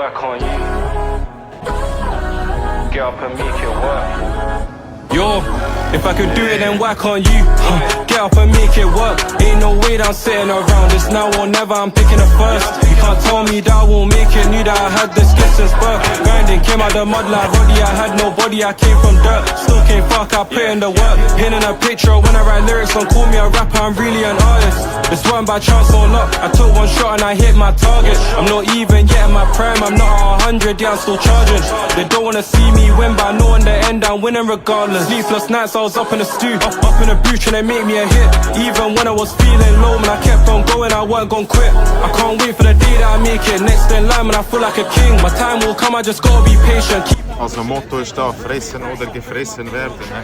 whack on you. Get up and make it work. Yo, if I could do it, then whack on you. Get up and make it work. Ain't no way that I'm sitting around. It's now or never, I'm picking it first. You can't tell me that I won't make it. Knew that I had the skills since birth. Grinding, came out the mud like Roddy. I had nobody, I came from dirt. Still came fuck, I put in the work. Pinning a picture when I write lyrics. Don't call me a rapper, I'm really an artist. It's one by chance or luck. I took one shot and I hit my target. I'm not even yet in my prime. I'm not at 100, yeah, I'm still charging. They don't wanna see me win, but I know in the end I'm winning regardless. Sleepless nights, I was up in the stew, up in the booth trying to make me a hit. Even when I was feeling low, man, I kept on going, I weren't gon' quit. I can't wait for the day that I make it. Next in line, man, I feel like a king. My time will come, I just gotta be patient. Also Motto ist da, fressen oder gefressen werden. Ne?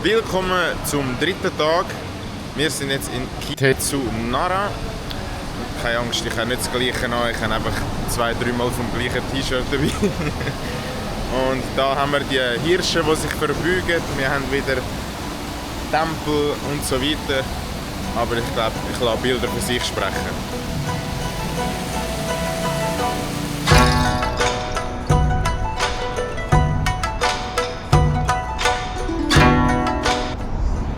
Willkommen zum dritten Tag. Wir sind jetzt in Kitetsu Nara. Keine Angst, ich habe nicht das gleiche an. Ich habe einfach 2-3 Mal vom gleichen T-Shirt dabei. Und da haben wir die Hirsche, die sich verbeugen. Wir haben wieder Tempel und so weiter. Aber ich glaube, ich lasse Bilder für sich sprechen.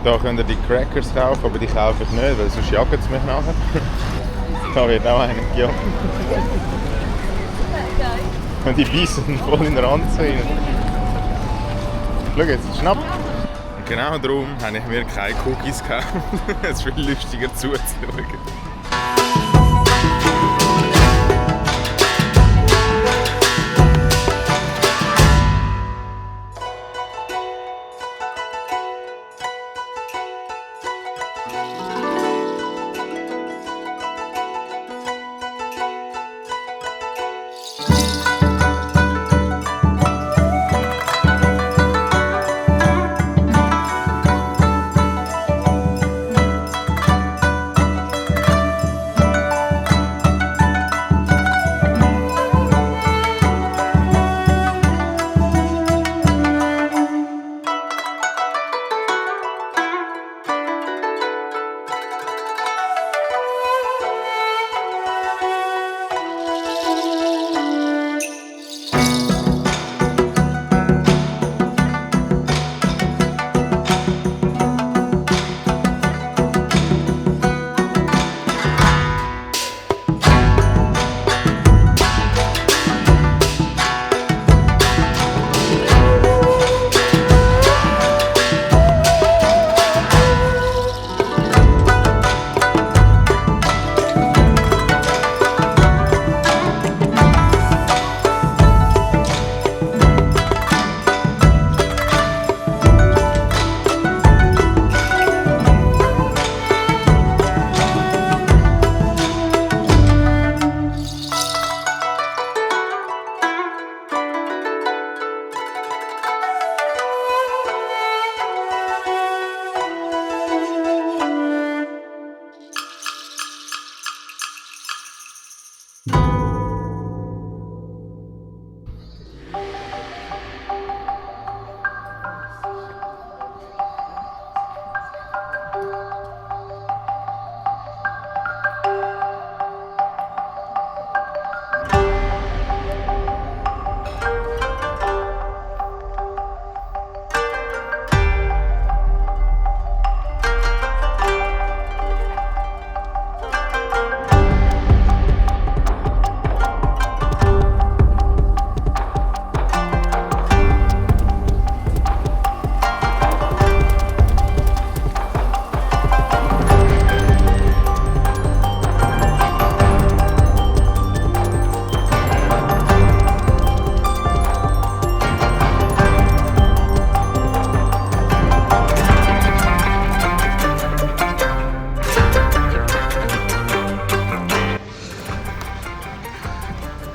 Da könnt ihr die Crackers kaufen, aber die kaufe ich nicht, weil sonst jagt es mich nachher. Da wird auch einer gejagt. Und die beißen voll in den Ranzen rein. Schau jetzt, schnapp! Und genau darum habe ich mir keine Cookies gekauft. Es ist viel lustiger zuzuschauen.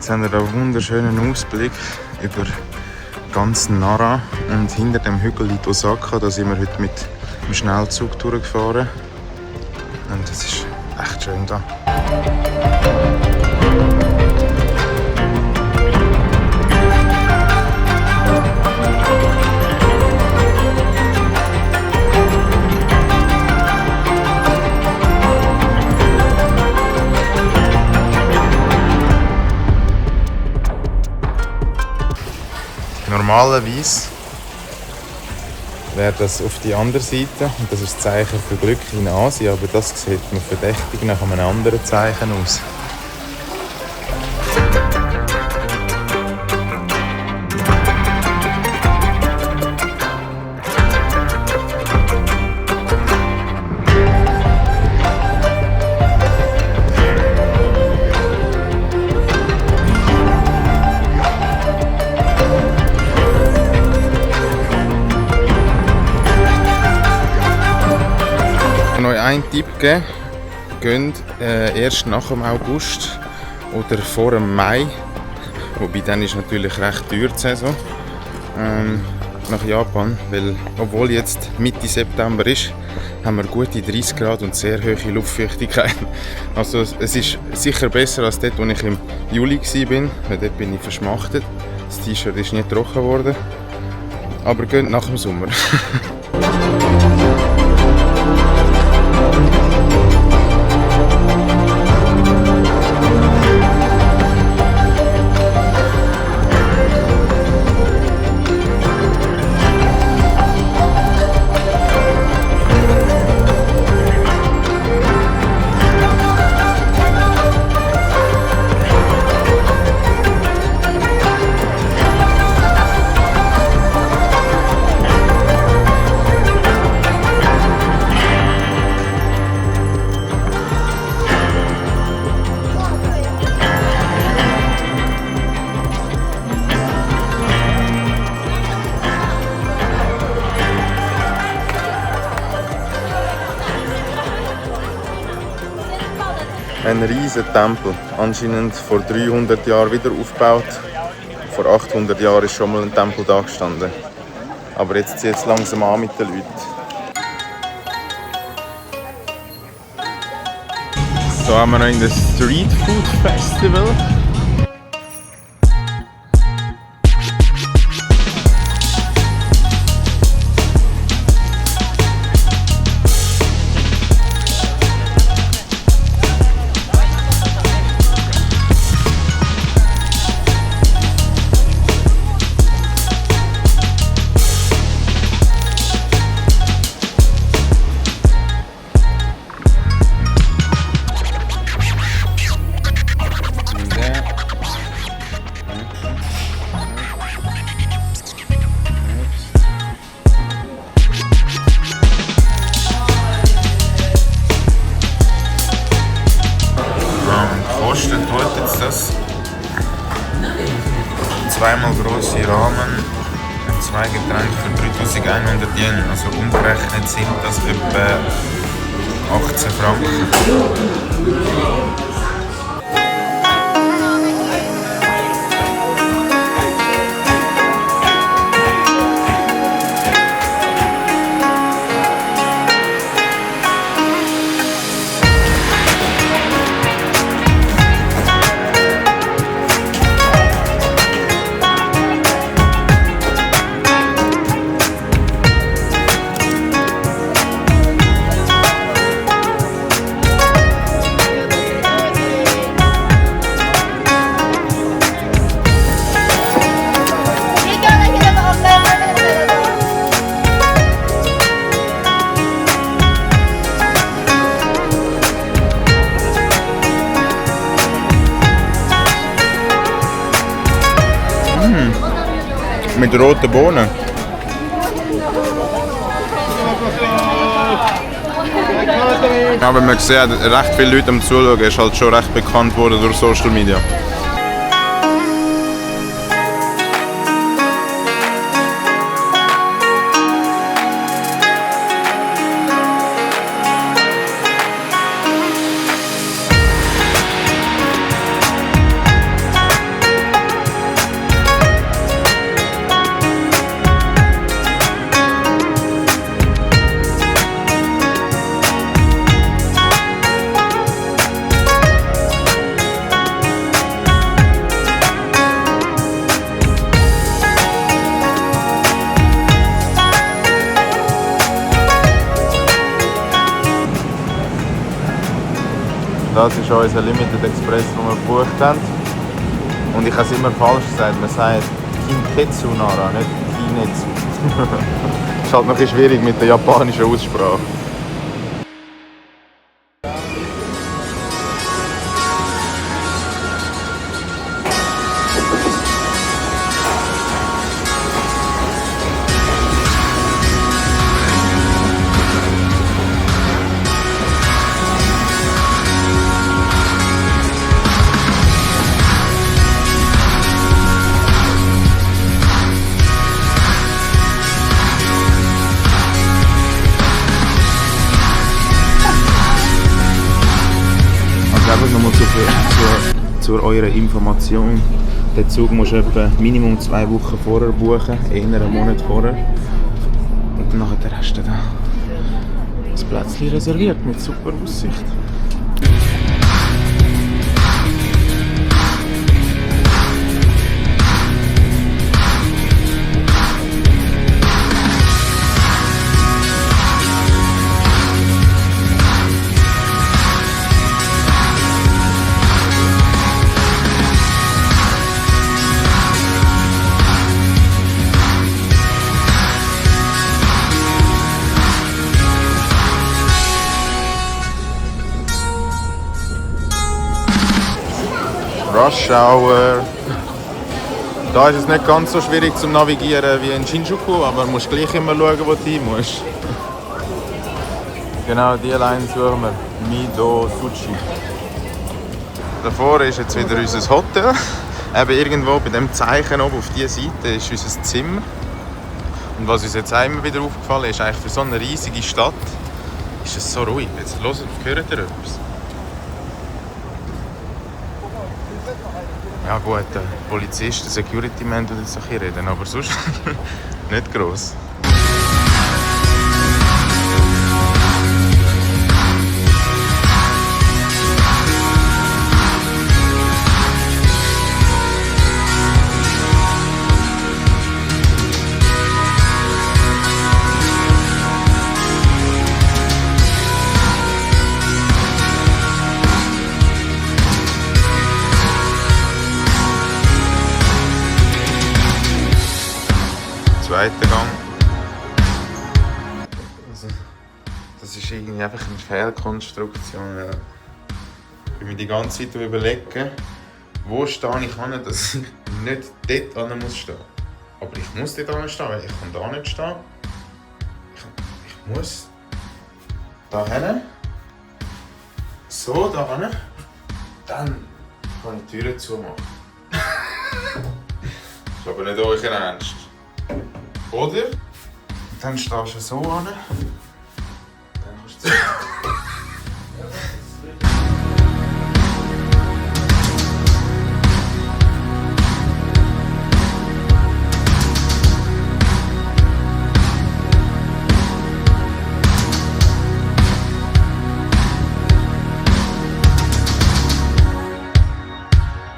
Jetzt haben wir einen wunderschönen Ausblick über ganz Nara und hinter dem Hügel liegt Osaka. Da sind wir heute mit dem Schnellzug durchgefahren. Und es ist echt schön da. Normalerweise wäre das auf die andere Seite und das ist das Zeichen für Glück in Asien, aber das sieht mir verdächtig nach einem anderen Zeichen aus. Einen Tipp geben, geht erst nach dem August oder vor dem Mai, wobei dann ist natürlich recht teuer die Saison, nach Japan, weil obwohl jetzt Mitte September ist, haben wir gute 30 Grad und sehr hohe Luftfeuchtigkeit. Also es ist sicher besser als dort, wo ich im Juli war, weil dort bin ich verschmachtet. Das T-Shirt ist nicht trocken geworden, aber geht nach dem Sommer. Ein riesiger Tempel, anscheinend vor 300 Jahren wieder aufgebaut. Vor 800 Jahren ist schon mal ein Tempel da gestanden. Aber jetzt zieht es langsam an mit den Leuten. So haben wir noch in das Street Food Festival. Kostet tut jetzt das zweimal grosse Ramen und 2 Getränke für 3100 Yen. Also umgerechnet sind das etwa 18 Franken. Mit roten Bohnen. Aber man sieht, recht viele Leute am Zuschauen, ist halt schon recht bekannt worden durch Social Media. Das ist unser Limited Express, den wir gebucht haben. Und ich habe es immer falsch gesagt. Man sagt Kintetsu Nara, nicht Kinetsu. Ist halt noch ein bisschen schwierig mit der japanischen Aussprache. Einfach nochmal zu eurer Information. Den Zug musst du etwa Minimum 2 Wochen vorher buchen, eher einen Monat vorher. Und dann nachher hast du da das Plätzchen reserviert mit super Aussicht. Rush Hour. Da ist es nicht ganz so schwierig zum Navigieren wie in Shinjuku, aber du musst gleich immer schauen, wo du hin musst. Genau, die Line suchen wir. Mido Sushi. Davor ist jetzt wieder unser Hotel. Eben irgendwo bei dem Zeichen oben auf dieser Seite ist unser Zimmer. Und was uns jetzt immer wieder aufgefallen ist, eigentlich für so eine riesige Stadt ist es so ruhig. Jetzt hört ihr etwas? Ja gut, der Polizist, der Security-Man tut jetzt ein bisschen reden, aber sonst nicht gross. Zweiter Gang. Also, das ist irgendwie einfach eine Fehlkonstruktion. Ich bin mir die ganze Zeit überlegen, wo stehe ich hin, dass ich nicht dort hin muss stehen. Aber ich muss dort hin stehen, weil ich kann da nicht stehen. Ich muss da hin. So, da hin. Dann kann ich die Türen zumachen. Das ist aber nicht euer Ernst. Oder? Dann stehst du so an. Dann kannst du